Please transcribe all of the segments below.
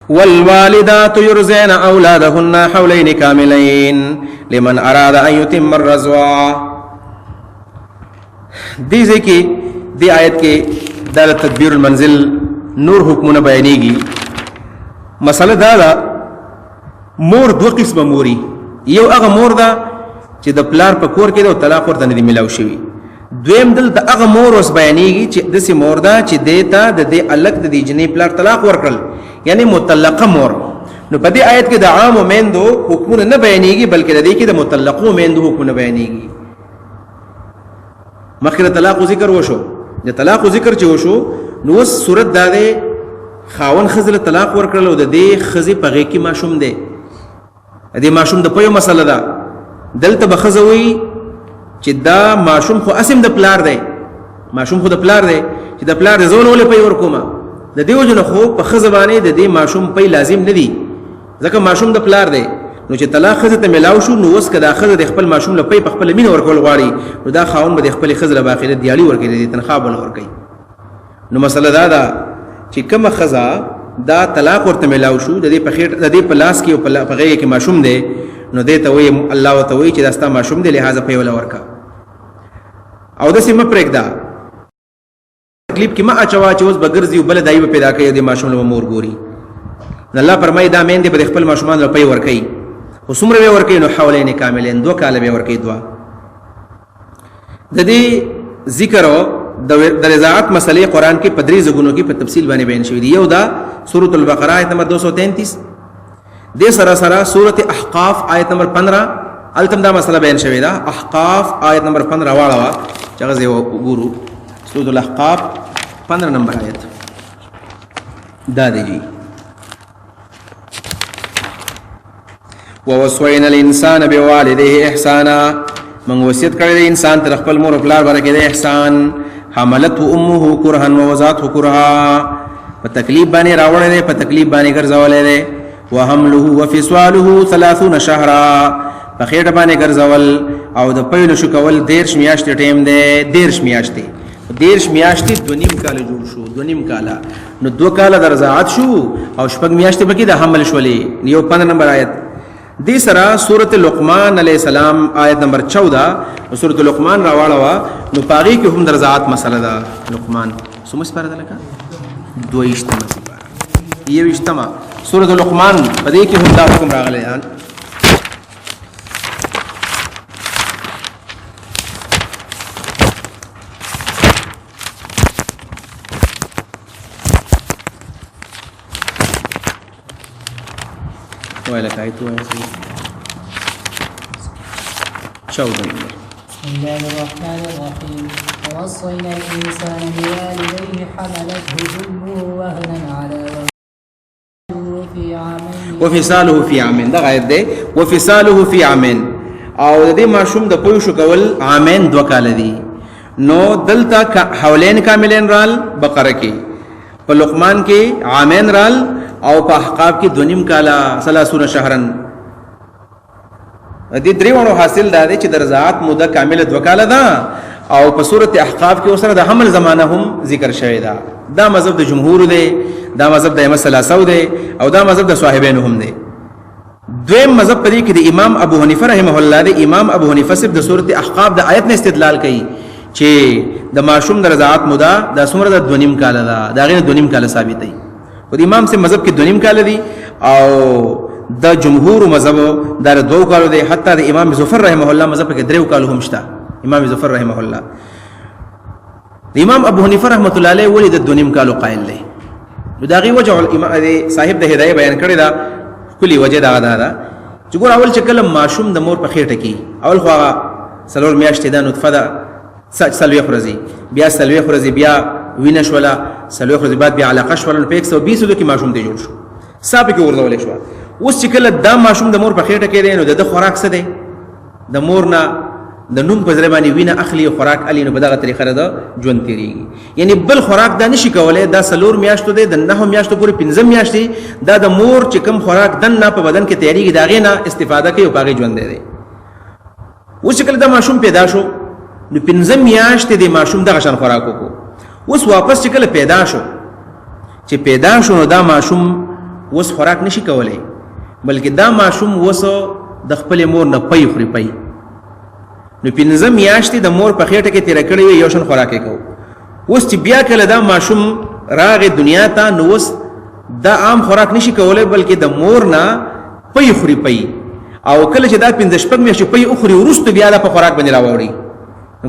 والوالدات يرضعن اولادهن حولين كاملين لمن اراد ان يتم الرضاعه. دې ځکه دې آیت کې د تدبیر المنزل نور حکمونه بیانېږي. مسله دا ده، مور دوه قسمه موري. یو هغه مور ده چې د پلار په کور کې ده او طلاق ورته نه دی ملاو شوی. دویم دلته هغه مور اوس بیانېږي چې داسې مور ده چې دې ته د دې هلک د دې جنۍ پلار طلاق ورکړل، یعنی مطلقه مور. نو په دې آیت کې د عامو میندو حکمونه نه بیانېږي، بلکې د دې کې د مطلقو میندو حکمونه بیانېږي. مخکې د طلاق ذکر وشو، د طلاق ذکر چې وشو نو اوس صورت دا دی، خاون ښځې له طلاق ورکړل او د دې ښځې په غېږ کې ماشوم دی. د دې ماشوم د پیو مسله ده. دلته به ښځه وایي چې دا ماشوم خو اسم د پلار دی، ماشوم خو د پلار دی، چې د پلار دی زه ولې پی ورکوم؟ د دې وجې نه خو په ښځه باندې د دې ماشوم پی لازم نه دی، ځکه ماشوم د پلار دی. نو چې طلاق ښځې ته ملاو شو، نو اوس که دا ښځه د خپل ماشوم له پی په خپله مینه ورکول غواړي، نو دا خاوند به د خپلې ښځې له باقاعده دیاړي ورکوي، د دې تنخوا به نه ورکوي. نو مسله دا ده چې کومه ښځه دا طلاق ورته ملاو شو، د دې په خېټه، د دې په لاس کې او په غېږ کې ماشوم دی، نو دې ته وایي، الله ورته وایي چې دا ستا ماشوم دی، لهذا پی وله ورکه او داسې مه پرېږده، تکلیف کې مه اچوه چې اوس به ګرځي او بله دایي به پیدا کوي، د ماشوم له مور ګوري. نو الله فرمایي دا میندې به د خپل ماشومان له پی ورکوي، خو څومره به ورکوي؟ نو حولین کاملین، 2 کاله به ورکوي. دوه د دې ذکر د رضاعت مسلې قران کې په درې ځایونو کې په تفصیل باندې بیان شوی دی. یو دا سورۃ البقره آیت نمبر 233، د سره سره سورۃ احقاف آیت نمبر 15، التم دا مسله بیان شوی ده. احقاف آیت نمبر 15 واړه چې هغه زه وګورو. سورۃ الاحقاف 15 نمبر آیت دا دی جی. ووصينا الانسان بوالديه احسانا، من وصیت کړی دی انسان تر خپل مور او پلار باندې د احسان. حملته امه کرها ووضعته کرها، په تکلیف باندې راوړی دی، په تکلیف باندې ګرځولې دی. وحمله وفصاله 30 شهرا، په خېټه باندې ګرځول او د پیلو شو کول 30 میاشتې ټیم دی. 30 میاشتې، 30 میاشتې 2.5 کاله جوړ شو، 2.5 کاله. نو 2 کاله د رضاعت شو او شپږ میاشتې پکې د حمل شولې. یو 15 نمبر آیت دې سره سورۃ لقمان علیه السلام آیت نمبر 14، سورۃ لقمان راواړه. نو پاغي کې هم د رضاعت مسله ده. لقمان سمه سپاره ده، لکه 22مه سپاره، 21مه، سورۃ لقمان، په دې کې هم دا حکم راغلی دی. وایه لکه آیت وایه، 14 نمبر. بسم الله الرحمن الرحيم. ووصينا الإنسان بوالديه، حملته أمه وهنا على وهن في عامين وفصاله فی عامین، دا آیت دی. وفصاله فی عامین، او د دې ماشوم د پوه شو کول عامین 2 کال دي. نو دلته حولین کاملین رال بقره کې، په لقمان کې عامین رال، او په احقاف کې 2.5 کاله، 30 شهرن. د دې درې وړو حاصل دا دی چې د رضاعت موده کامله 2 کاله ده، او په سورت احقاف کې وسره د حمل زمانه هم ذکر شوی ده. دا مذهب د جمهور دی، دا مذهب د ائمه ثلاثه دی، او دا مذهب د صاحبینو هم دی. دویم مذهب په دې کې د امام ابو حنیفه رحمه الله دی. امام ابو حنیفه صرف د سورت احقاف د آیت نه استدلال کوي چې د ماشوم د رضاعت موده د څومره د 2.5 کاله ده، دا غیر 2.5 کاله ثابت دی. خو د امام سه مذهب کې 2.5 کاله دي، او د جمهور مذهب دا د 2 کالو دی. حتی د امام ظفر رحمه الله مذهب کې 3 کالو هم شته. امام ظفر رحمه الله، د امام ابو حنیفه رحمۃ الله علیه ولې د 2.5 کالو قائل دی؟ نو دا غي وجه امام صاحب د هدايه بیان کړی دا کلی وجه دا دا ده چې ګور اول چې کله ماشوم د مور په خېټه کې، اول خو هغه 4 میاشتې دا نطفه ده، 40 ورځې، بیا 40 ورځې بیا وینه شوله، 40 ورځې بعد بیا علاقه شوله، نو په 120 ورځو کې ماشوم دی جوړ شو، ساه پکې ورځولې شوه. اوس چې کله دا ماشوم د مور په خېټه کې دی، نو د ده خوراک څه دی؟ د مور نه د نوم په ذریعه باندې وینه اخلي او خوراک الی. نو په دغه طریقه د ژوند تیریږي، یعنی بل خوراک دا نشي کولای. دا 4 میاشتو دی، د 9 میاشتو پورې 5 میاشتې دا د مور چې کم خوراک دننه په بدن کې تیریږي، د هغې نه استفاده کوي او په هغې ژوند دی. اوس چې کله دا ماشوم پیدا شو، نو 5 میاشتې د ماشوم دغه شان خوراک وکړو. اوس واپس چې کله پیدا شو، چې پیدا شو، نو دا ماشوم اوس خوراک نشي کولی، بلکې دا ماشوم اوس د خپلې مور نه پی خوري پی. نو 5 میاشتې د مور په خېټه کې تېره کړې وي، یو شان خوراک یې کوو. اوس چې بیا کله دا ماشوم راغی دنیا ته، نو اوس دا عام خوراک نشي کولی، بلکې د مور نه پی خوري پی. او کله چې دا 5 شپږ میاشتې پی وخوري، وروسته بیا دا په خوراک باندې راوړي.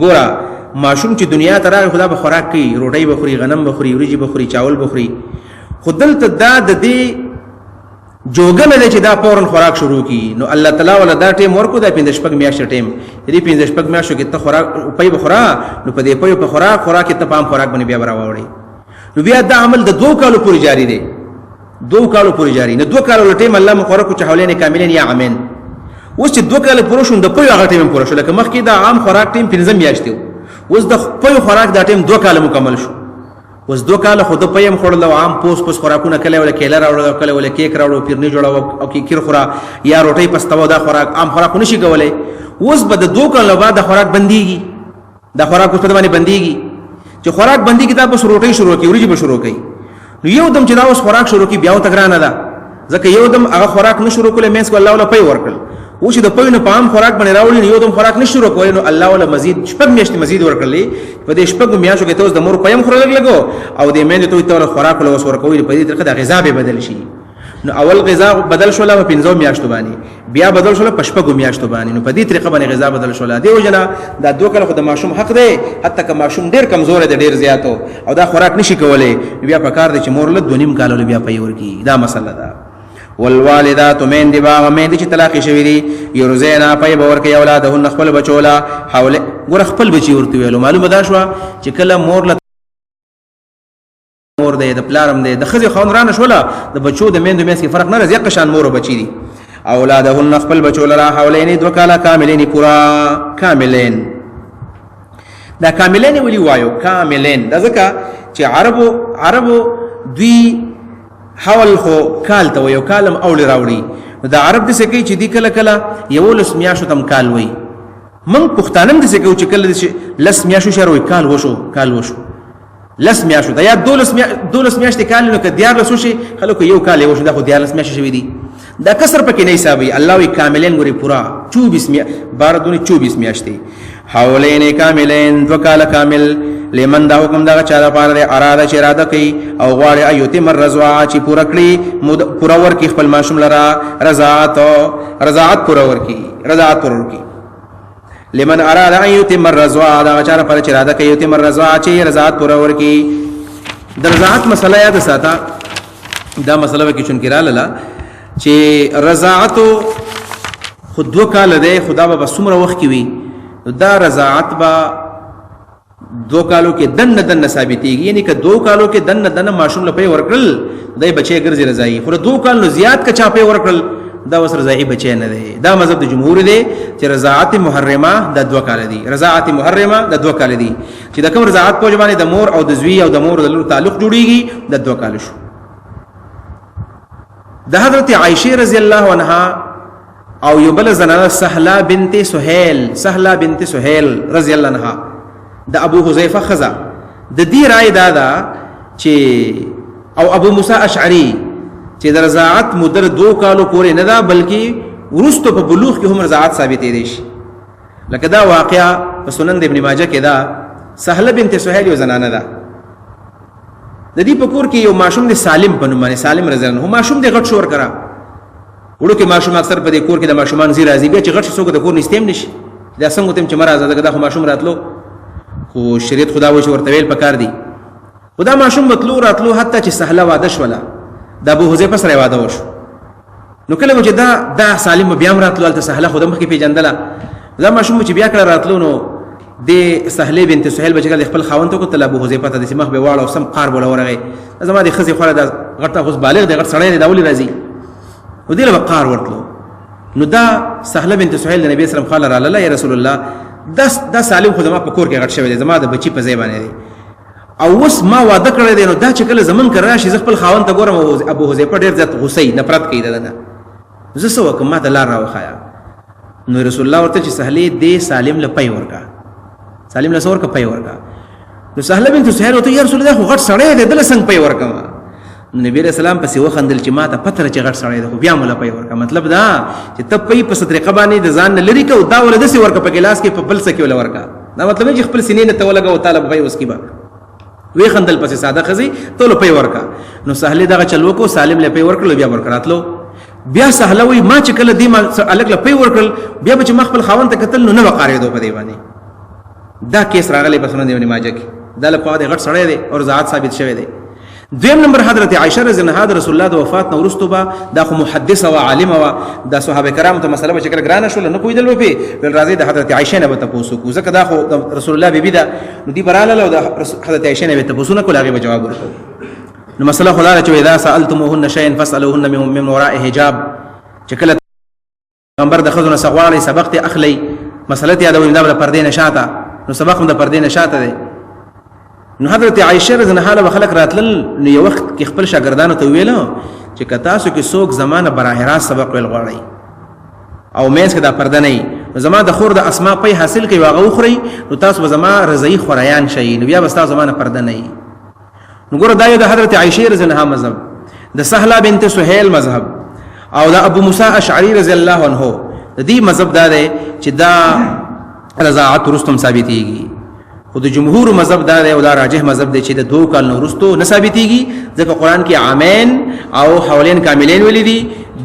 ګوره ماشوم چې دنیا ته راغی، خو دا به خوراک کوي، روټۍ به خوري، غنم به خوري، وریجې به خوري، چاول به خوري، خو دلته دا د دې جوګه نه دی چې دا فوراً خوراک شروع کړي. نو الله تعالی ولا دا ټیم ورکو، دا 5 شپږ میاشتې ټیم، دې 5 شپږ میاشتو کې ته خوراک پی به خورا، نو په دې پی په خوراک خوراک ته پام خوراک باندې بیا راوړي. نو بیا دا عمل د 2 کالو پورې جاری دی، 2 کالو پورې جاری. نو 2 کالو له ټیم الله مقرر کړو چې حولین کاملین یا عامین. اوس چې 2 کاله پوره شو، د پوی هغه ټیم پوره شو. لکه مخکې دا عام خوراک ټیم 5 میاشتې و، اوس د پوی خوراک دا ټیم 2 کاله مکمل شو. اوس 2 کاله خو د پیم خوړل او عام پوس پوس خوراکونه، کله ولا کیله راوړل، کله ولا کیک راوړل، پیرنی جوړاو او کیر خورا یا روټۍ پستاوه، دا خوراک عام خوراک نشي کولای. اوس به د 2 کالو بعد د خوراک بنديږي، دا خوراک اوس په باندې بنديږي. چې خوراک بنديږي، دا بس روټۍ شروع کوي، وریجې به شروع کوي. نو یو دم چې دا اوس خوراک شروع کوي، بیا ورته ګرانه ده، ځکه یو دم هغه خوراک نه شروع کولی، مینځ کې الله ولا پی ورکړل. اوس چې د پی نه په عام خوراک باندې راوړي، نو یو دم خوراک نه شروع کولی، نو الله ولا مزید 6 میاشتې مزید ورکړلې. په دې 6 میاشتو کې ته اوس د مور پیم خوړل لګو او د میندې ته ته خوراک له اوس ورکوي. په دې طریقه د غذا به بدل شي. نو اول غذا بدل شوله په 5 میاشتو باندې، بیا بدل شوله په 6 میاشتو باندې. نو په دې طریقه باندې غذا بدل شوله. دې وجنه دا 2 کاله خو د ماشوم حق دی، حتی که ماشوم ډیر کمزور دی، ډیر زیاتو او دا خوراک نشي کولی، بیا په کار دی چې مور له 2.5 کالو بیا پی ورکی. دا مسله ده. والوالدات میندې به هغه میندې چې طلاقې شوې دي، یرزینا پی به ورکوي اولادهن خپل بچو له حول. ګوره خپل بچي ورته ویلو، معلومه دا شوه چې کله مور له مور دی، د پلار هم دی، د ښځې خاوند رانه شوله، د بچو د میندو منځ کې فرق نه راځي، یقه شان مور او بچي دي. اولادهن خپل بچو لره حولین 2 کاله کاملین پورا، کاملین. دا کاملین ولي وایو کاملین؟ دا ځکه چې عربو دوی حول خو کال ته وایو، کال هم اوړي راوړي. نو دا عرب داسې کوي چې دوی کله کله 11 میاشتو ته هم کال وایي. موږ پښتانه هم داسې کوو چې کله داسې 10 میاشتو شي وایي کال وشو، کال وشو، 10 میاشتو ته یا 12 میاشتې کال، نو که 13 وشي خلکو یو کال یې وشو، دا خو 13 میاشتې شوي دي. دا کسر پکې نه حسابوي. الله وایي کاملین ګوري پورا 24 باره دونې 24 میاشتې. حولین کاملین 2 کاله کامل. لمن دا حکم دغه چا دپاره دی اراده چې اراده کوي او غواړي ایتم الرضاعه چې پوره کړي، پوره ورکړي خپل ماشوم لره رضاعت، رضاعت پوره ورکړي، رضاعت پوره ورکړي. لمن اراد ان یتم الرضاعه دغه چا لپاره چې اراده کوي یتم الرضاعه چې رضاعت پوره ورکړي. د رضاعت مسله یاد ساته، دا مسله به کې چونکې راغله چې رضاعت خو 2 کاله دی، خو دا به په څومره وخت کې وي؟ نو دا رضاعت به 2 کالو کې دننه دننه ثابتېږي، یعنې که 2 کالو کې دننه دننه ماشوم له پی ورکړل، دی بچی ګرځي رضاعي. خو له 2 کالو نه زیات که چا پی ورکړل، دا اوس رضاعي بچی نه دی. دا مذهب د جمهور دی چې رضاعت محرمه دا 2 کاله دی، رضاعت محرمه دا 2 کاله دی، چې د کوم رضاعت په باندې د مور او د زوی او د مور د لور تعلق جوړیږي، دا 2 کاله شو. د حضرت عائشه رضی الله عنها او یو بل زنانه سهله بنت سهیل، سهله بنت سهیل رضی الله عنها د ابو حذیفه ښځه، د دې رائے دا ده چې او ابو موسی اشعری چې د رضاعت مدر 2 کالو پورې نه ده، بلکې وروسته په بلوغ کې هم رضاعت ثابتېدی شي. لکه دا واقعه په سنن د ابن ماجه کې ده. سهله بنت سهیل یو زنانه ده، د دې په کور کې یو ماشوم دی سالم په نوم باندې، سالم رضی الله عنه، ماشوم دی غټ شور کرا وړوکی ماشوم اکثر په دې کور کې د ماشومان زی راځي، بیا چې غټ شي څوک د کور نستیم نشي، دا څنګه تم چې مرزه ځکه دا خو ماشوم راتلو، خو شریعت خدا وایي چې ورته ویل پکار دی. خو دا ماشوم بتلو راتلو حتی چې سهله واده شوله، د ابو حذیفه سره واده وشو. نو کله چې دا سالم بیا هم راتلو هلته، سهله خو د مخکې پېژندله، دا ماشوم چې بیا کله راتلو نو د سهلې بنت سهیل به چې کله خپل خاوند ته کتل، ابو حذیفه ته داسې مخ به واړه او سم قار به له ورغی، زما د ښځې خوره دا غټ اوس بالغ دی، غټ سړی دی، دا ولې راځي؟ نو دې له به قار ورتلو. نو دا سهله بنت سهیل د نبي اسلام خاله راغله، یا رسول الله دا سالم خو زما په کور کې غټ شوی دی، زما د بچي په ځای باندې دی، او اوس ما واده کړی دی، نو دا چې کله زمونږ کره راشي زه خپل خاوند ته ګورم، ابو حذیفه ډېر زیات غوسه وي، نفرت کوي د ده نه، زه څه وکړم، ما ته لار راوښیه. نو رسول الله ورته چې سهلې دې سالم له پی ورکړه، سالم له څه ورکړه؟ پی ورکړه. نو سهله بنت سهیل ورته یا رسول الله خو غټ سړی دی، ده له څنګه پی ورکړم؟ نو نبی علیہ السلام پسې وخندل چې ما ته پته ده چې غټ سړی دی، خو بیا مو له پی ورکړه. مطلب دا چې ته پی په څه طریقه باندې د ځان نه لرې کړه او دا وله داسې ورکړه په ګیلاس کې په بل څه کې وله ورکړه. دا مطلب نه چې خپل سینې نه ته ولګوه او تا له به پی وڅکي. به وی خندل پسې ساده ښځې ته له پی ورکړه. نو سهلې دغه چل وکړو، سالم له پی ورکړل، بیا ورکړه راتلو. بیا سهله وایي ما چې کله دې هلک له پی ورکړل، بیا به چې ما خپل خاوند ته کتل نو نه به قارېدو په دې باندې. دا کیس راغلی په سنن ابن ماجه کې، دا له پخوا دی، غټ سړی دی او رضاعت ثابت شوی دی. دویم نمبر حضرت عائشه رضی الله عنها د رسول الله د وفات نه وروسته به دا خو محدثه وه، عالمه وه، د صحابه کرامو ته مسله به چې کله ګرانه شوله نه پوهېدل به پرې، ویل راځئ د حضرت عائشه نه به تپوس وکړو، ځکه دا خو د رسول الله بیبي ده. نو دوی به راغلل او د حضرت عائشه نه به تپوسونه کول، هغې به جواب ورکړو. نو مسله خو دا ده چې اذا سألتموهن شیئا فاسألوهن من وراء حجاب، چې کله پیغمبر د ښځو نه څه غواړئ سبق ترې اخلئ، مسله ترې یادوئ، دا به د پردې نه شاته، نو سبق هم د پردې نه شاته دی. نو حضرت عایشه رضی الله عنها به خلک راتلل، نو یو وخت کې خپل شاګردانو ته وویل چې که تاسو کې څوک زما نه براه راست سبق ویل غواړئ او منځ کې دا پرده نه وي، نو زما د خور د اسما پی حاصل کوي هغه وخورئ، نو تاسو به زما رضایي خوریان شئ، نو بیا به ستاسو زما نه پرده نه وي. نو ګوره دا یو د حضرت عایشه رضی الله عنها مذهب، د سهله بنت سهیل مذهب، او د ابو موسی اشعری رضی الله عنه د دې مذهب دا دی چې دا رضاعت وروسته ثابتېږي. خو د جمهور مذهب دا دی او دا راجح مذهب دی چې د دوو کال نه وروسته نه ثابتېږي، ځکه قرآن کې عامین او حولین کاملین ویلي دي.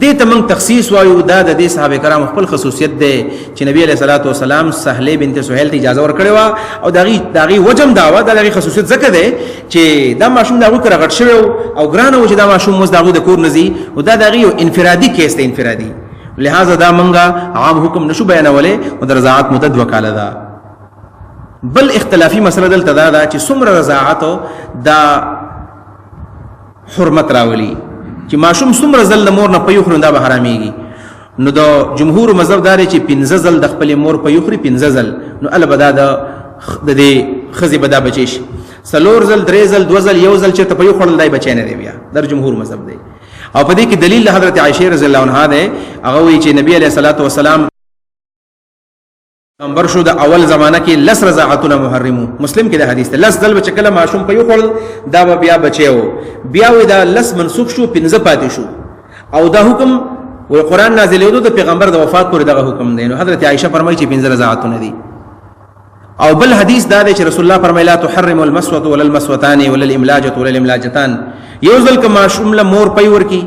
دې ته موږ تخصیص وایو، دا د دې صحابه کرامو خپل خصوصیت دی چې نبی علیه الصلاة والسلام سهلې بنت سهیل ته اجازه ورکړې وه، او د هغې وجه هم دا وه، دا د هغې خصوصیت ځکه دی چې دا ماشوم د هغوی کره غټ شوی او ګرانه و چې دا ماشوم اوس د هغوی د کور نه ځي، نو دا د هغې یو انفرادي کیس دی، انفرادي، لهذا دا موږ عام حکم نشو بیانولی. او د رضاعت مدت دوه کاله ده. بل اختلافي مسله دلته دا ده چې څومره رضاعت دا حرمت راولي، چې ماشوم څومره ځل د مور نه پی وخوري دا به حرامېږي. نو د جمهور مذهب دا دی چې پنځه ځل د خپلې مور پی وخوري، پنځه ځل، نو هله به دا د دې ښځې به دا بچی شي. څلور ځل، درې ځل، دوه ځل، یو ځل چېرته پی وخوړل، دا یې بچی نه دی، بیا در جمهور مذهب دی. او په دې کې دلیل حضرت عایشې رضی الله عنها دی، هغه وایي چې نبی علیه الصلاة والسلام پیغمبر شو، د اول زمانہ کې لس رضاعتونه محرمو، مسلم کې د حدیث ته لس ځل به چې کله ماشوم په یو خوړل دا به بیا بچی و، بیا وایي دا لس منسوخ شو، پنځه پاتې شو، او دا حکم وایي قرآن نازلېدو د پیغمبر د وفات پورې دغه حکم دی. نو حضرت عایشه فرمایي چې پنځه رضاعتونه دي. او بل حدیث دا دی چې رسول الله فرمایي لا تحرم المسوة ولا المسوتان ولا الاملاجة ولا الاملاجتان، یو ځل که ماشوم له مور پی ورکي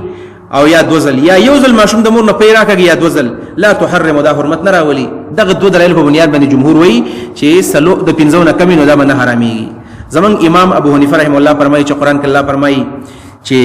او یا دو ځل، یا یو ځل ماشوم د مور نه پی راکږي یا دو ځل، لا تحرم، دا حرمت نه راولي. دغه دوه دلایل په بنیاد باندې جمهور وایي چې سلو د پنځو نه کمې نو دا به نه حرامېږي. زمونږ امام ابو حنیفه رحمه الله فرمایي چې قرآن کې الله فرمایي چې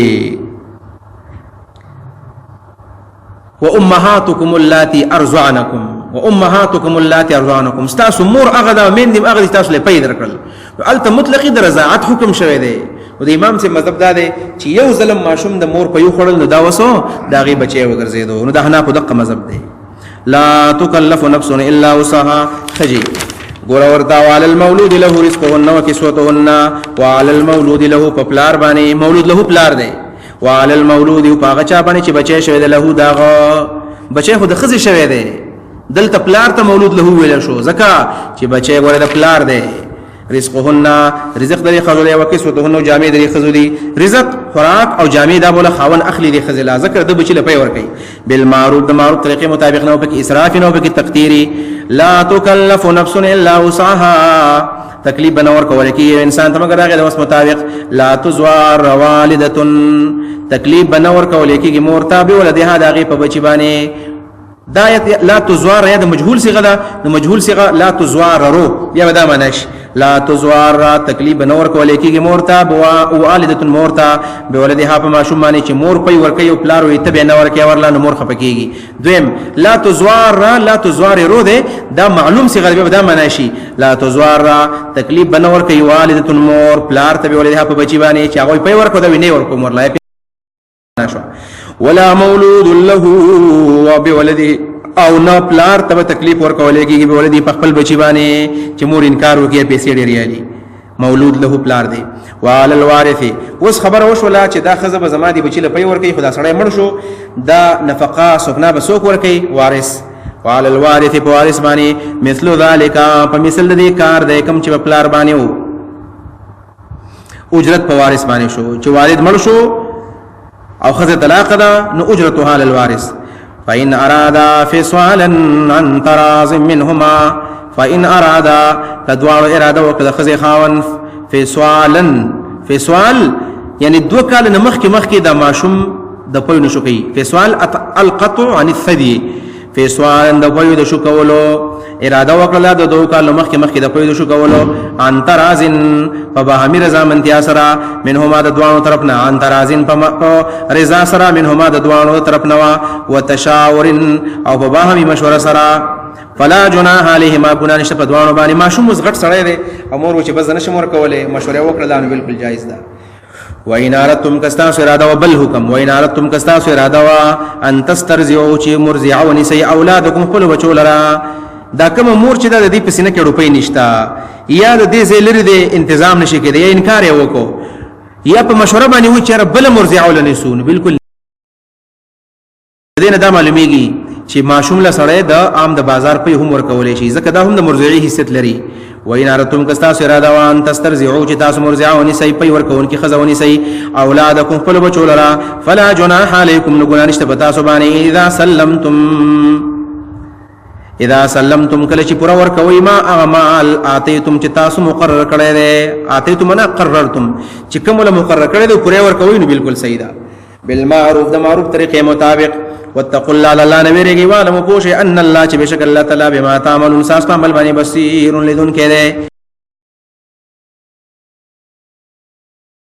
وامهاتکم اللاتي ارضعنکم، وامهاتکم اللاتي ارضعنکم، ستاسو مور هغه ده، میندې هم هغه دي تاسو له پی درکړل. نو هلته مطلقي د رضاعت حکم شوی دی. او د امام صاحب مذهب دا دی چې یو ظلم ماشوم د مور په یو خوړل نو دا وسو د هغې بچی وګرځېدو. نو د احنافو دقه مذهب دی. لا تکلف نفس الا وسعها. خجی ګوره ورته وعلى المولود له رزقهن وکسوتهن، وعلى المولود له په پلار باندې، مولود له پلار دی، وعلى المولود په هغه چا باندې چې بچی شوی دی، له دغه بچی خو د ښځې شوی دی، دلته پلار ته مولود له ویل شو ځکه چې بچی ګوره د پلار دی. رزقهن رزق درې ښځو دی، وکسوتهن جامې درې ښځو دي، رزق خوراک او جامې دا بوله خاون اخلي دې ښځې لا، ځکه د بچي له پی ورکوي بالمعروف، د معروف طریقې مطابق، نه پکې اسراف نه پکې تقدیري. لا تکلف نفس الا وسعها، تکلیف به نه ورکول کېږي انسان ته مګر هغې د وس مطابق. لا تزوار والدة، تکلیف به نه ورکول کېږي مور ته بولدها د هغې په بچي باندې. دا لا تزوار یا د مجهول صيغه ده، د مجهول صيغه لا تزوار رو بیا به دا معنا شي لا تزوار، تکلیف به نه ورکول کېږي مور ته والدة مور ته بولدها په ماشوم باندې چې مور پی ورکوي او پلار وایي ته به نه ورکوې ورله، نو مور خفه کېږي. دویم لا تزوار، لا تزوار رو دی، دا معلوم صيغه ده، بیا به دا معنا شي لا تزوار، تکلیف به نه ورکوي والدة مور پلار ته بولدها په بچي باندې چې هغوی پی ورکړو دا وي نه ورکوم ورله شو. ولا مولود له وبولده، او نه پلار ته تکلیف ورکول کېږي بولدي په خپل بچي باندې چې مور انکار وکړي پیسې ډېرې علي، مولود له پلار دی. وعلى الوارث، اوس خبره وشوله چې دا ښځه به زما دې بچي له پی ورکوي، خو دا سړی مړ شو، دا نفقه سکنا به څوک ورکوي؟ وارث. وعلى الوارث په وارث باندې مثل ذلک، په مثل د دې کار دی کوم چې په پلار باندې و، اجرت په وارث باندې شو چې والد مړ شو او خزه طلاق ده نو اجرتها للوارث. فإن أرادا فصالا عن تراض منهما، فإن أرادا کدواړو اراده وکړه خزه خاون فصالا، فصال یعنی دوه کال نه مخکې مخکې د ماشوم د پوی نشو کوي. فصال القطع عن الثدي، فصال د پوی د شو کولو اراده وکړه د دوه کال مخکې مخکې د پوی د شو کولو، عن ترازن په باهمي رضامندتیا سره، منهما د دوانو طرف نه، عن ترازن په رضا سره، منهما د دوانو طرف نه، وتشاور او په باهمي مشوره سره، فلا جناح علیهما ګنا نشته په دوانو باندې. ماشوم اوس غټ سړی دی او مور چې بس نشم ورکولې، مشوره وکړه نو بالکل جایز ده. وَإِنْ أَرَدْتُمْ کستاسو اراده و بل حکم، وَإِنْ أَرَدْتُمْ کستاسو اراده و ان تسترضعوا چې مرضعوا نسی اولادکم خپل بچو لرا. دا کوم مور چې دا د دې په سینه کې روپۍ نشته یا د دې ځای لرې دی انتظام نشي کېدی یا انکار یې وکړو یا په مشوره باندې و چې بل مرضعه له نیسو، نو بالکل دې نه دا معلومیږي چې ماشوم له سړی د عام د بازار په هم ورکولای شي، ځکه دا هم د مرضعي حیثیت لري. وإن أردتم کستاسو اراده وان تسترضعوا چې تاسو مرضعه ونیسئ پي ورکوونکي ښځه ونیسئ اولادکم خپلو بچو لره، فلا جناح علیکم نو ګناه نشته په تاسو باندې اذا سلمتم، اذا سلمتم کله چې پوره ورکوي ما هغه مال آتیتم چې تاسو مقرر کړی دی، آتیتم نه قررتم چې کوم له مقرر کړی دی پوره ورکوي نو بالکل صحیح ده، بالمعروف د معروف طریقې مطابق. واتقوا الله الله نه ویریږي، وعلموا پوه شئ ان الله چې بشک الله تعالی بما تعملون ساس په عمل باندې بصیر لیدونکی دی.